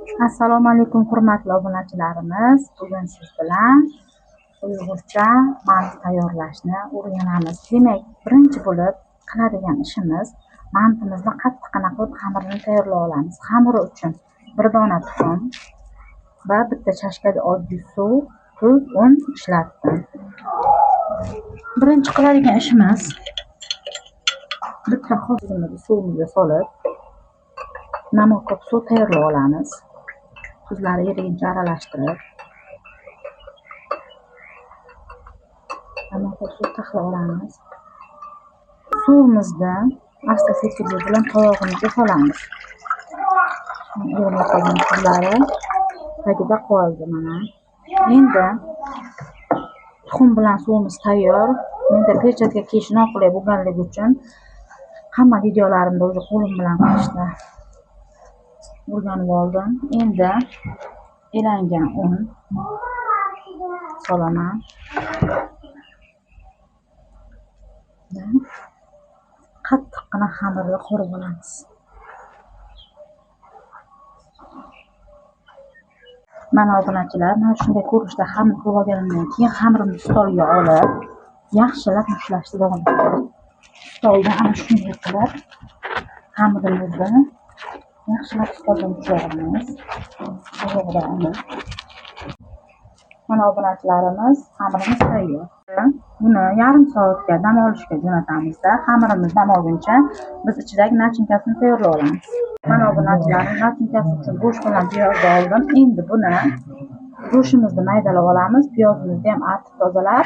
Assalomu alaykum hurmatli obunachilarimiz. Bugun siz bilan Uyg'urcha manti tayyorlashni o'rganamiz. Demak, birinchi bo'lib qiladigan ishimiz mantimizni qattiqqina qilib xamirini tayyorlab olamiz. Xamiri uchun bir dona tuxum va bitta chashka oddiy suv, tuz, un ishlatdim. Birinchi qiladigan ishimiz bitta qoshiqimizni suvimizga solib, namoqob suv tayyorlab olamiz. Tuzlari eriguncha aralashtirib, namoqob suv taxlab olamiz. Suvimizni asta-sekinlik bilan tovog'imizga solamiz. Erimay qolgan tuzlari tagida qoldi mana. Endi tuxum bilan suvimiz tayyor. Menda perchatka kiyish noqulay bo'lganligi uchun hamma videolarimda o'zi qo'lim bilan qilishni o'rganib oldim. Endi elangan un solaman. Qattiqqina xamirni qo'rib olamiz. Mana obunachilar, mana shunday ko'rinishda xamir qilib olganimdan keyin xamirimni stolga olib, yaxshilab mushlashni davom ettirib, stolda ana shunday qilib xamirimizni yaxshilab stolda mushlaymiz. Mana obunachilarimiz, xamirimiz tayyor. Buni yarim soatga dam olishga jo'natamizda, xamirimiz dam olguncha biz ichidagi nachinkasini tayyorlab olamiz. Mana obunachilarimiz, nachinkasi uchun go'sht bilan piyozni oldim. Endi buni go'shtimizni maydalab olamiz, piyozimizni ham artib tozalab,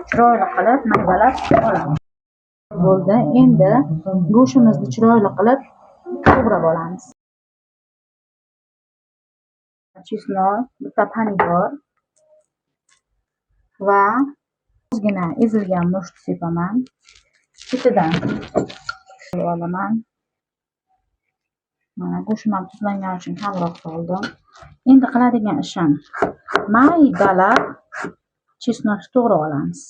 chiroyli qilib maydalab olamiz. Bo'ldi. Endi go'shtimizni chiroyli qilib to'g'rab olamiz. Chesnok, bitta pomidor va ozgina ezilgan musht sepaman. Ketidan olaman. Mana go'shtim ham tuzlangani uchun kamroq soldim. Endi qiladigan ishim maydalab chesnokni to'g'rab olamiz.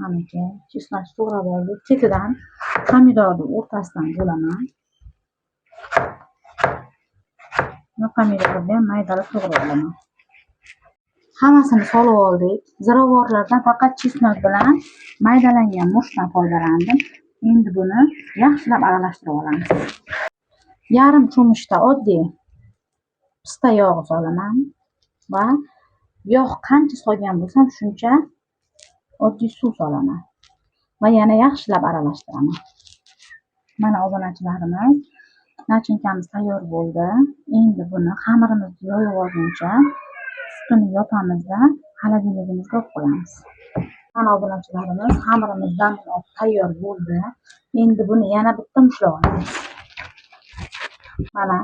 Manaki chesnokni to'g'rab oldik. Ketidan pomidorni o'rtasidan bo'laman. Va pomidorni ham maydalab to'g'rab olaman. Hammasini solib oldik. Ziravorlardan faqat chesnok bilan maydalangan murchdan foydalandim. Endi buni yaxshilab aralashtirib olamiz. Yarim cho'michta oddiy pista yog'i solaman va yog' qancha solgan bo'lsam shuncha oddiy suv solaman va yana yaxshilab aralashtiraman. Mana obunachilarimiz, nachinkamiz tayyor bo'ldi. Endi buni xamirimizni yoyib olguncha ustini yopamizda xolodilnikimizga olib qo'yamiz. Mana obunachilarimiz, xamirimiz dam tayyor bo'ldi. Endi buni yana bitta mushlab olamiz. Mana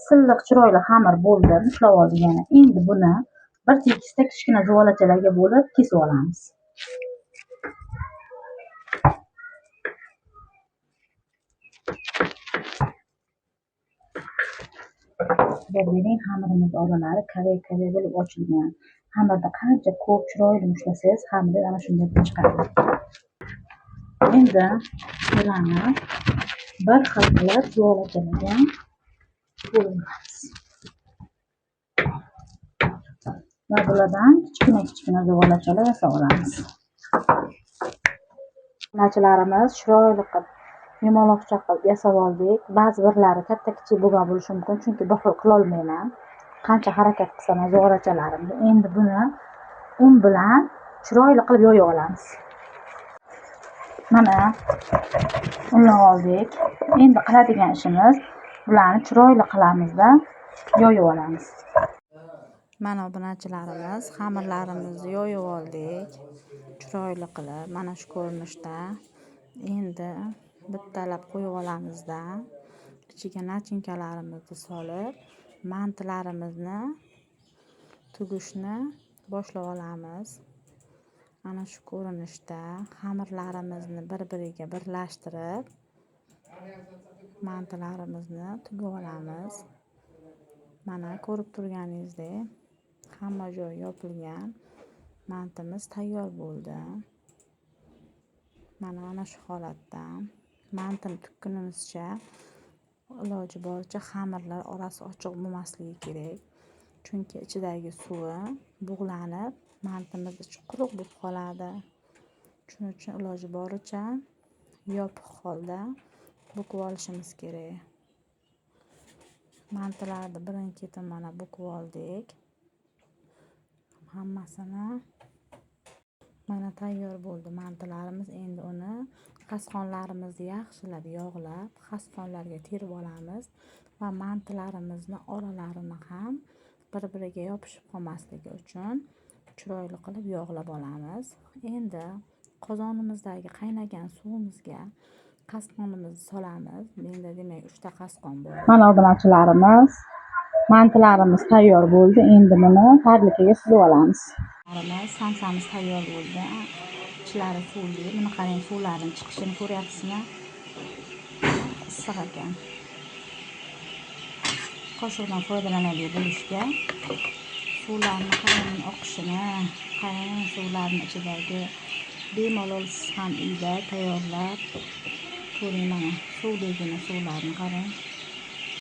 silliq chiroyli xamir bo'ldi, mushlab oldik yana. Endi buni bir tekisda kichkina zuvalachalarga bo'lib kesib olamiz. Bering, xamirimiz oralari kave-kave bo'lib ochilgan. Xamirni qancha ko'p chiroyli mushlasangiz, xamir ana shunday bo'lib chiqadi. Endi bularni bir xil qilib zuvalachalarga bo'lamiz. Va bulardan kichkina-kichkina zuvalachalar yasab olamiz. Zuvalachalarimiz chiroyli qilib yumaloqcha qilib yasab oldik. Ba'zi birlari katta kichik bo'lgan bo'lishi mumkin, chunki bir xil qila olmayman. Qancha harakat qilsam ham zuvalachalarimni. Endi buni un bilan chiroyli qilib yoyib olamiz. Mana unlab oldik. Endi qiladigan ishimiz bularni chiroyli qilamizda yoyib olamiz. Mana obunachilarimiz, xamirlarimizni yoyib oldik chiroyli qilib, mana shu ko'rinishda. Endi bittalab qo'yib olamizda, ichiga nachinkalarimizni solib, mantilarimizni tugishni boshlab olamiz. Mana shu ko'rinishda xamirlarimizni bir-biriga birlashtirib, mantilarimizni tugib olamiz. Mana ko'rib turganingizdek, hamma joyi yopilgan mantimiz tayyor bo'ldi. Mana shu holatda mantini tukkunimizcha Iloji boricha xamirlar orasi ochiq bo'lmasligi kerak. Chunki ichidagi suvi bug'lanib, mantimiz ichi quruq bo'lib qoladi. Shuning uchun iloji boricha yopiq holda bukib olishimiz kerak. Mantilarni birin-ketin mana bukib oldik. Hammasini mana tayyor bo'ldi mantilarimiz. Endi uni qasqonlarimizni yaxshilab yog'lab, qasqonlarga terib olamiz va mantilarimizni oralarini ham bir-biriga yopishib qolmasligi uchun chiroyli qilib yog'lab olamiz. Endi qozonimizdagi qaynagan suvimizga qasqonimizni solamiz. Menda demak 3 ta qasqon bor. Mana obunachilarimiz, mantilarimiz tayyor bo'ldi. Endi buni tarlikaga suzib olamiz. Somsamiz tayyor bo'ldi. Ichlari suvli. Buni qarang, suvlarning chiqishini ko'ryapsizmi? Issiq ekan. Qoshiqdan foydalanaylik bo'lishga. Suvlarni qarang oqishini, qarang suvlarning ichidagi bemalol siz ham uyda tayyorlab ko'ring mana suvligini, suvlarni qarang.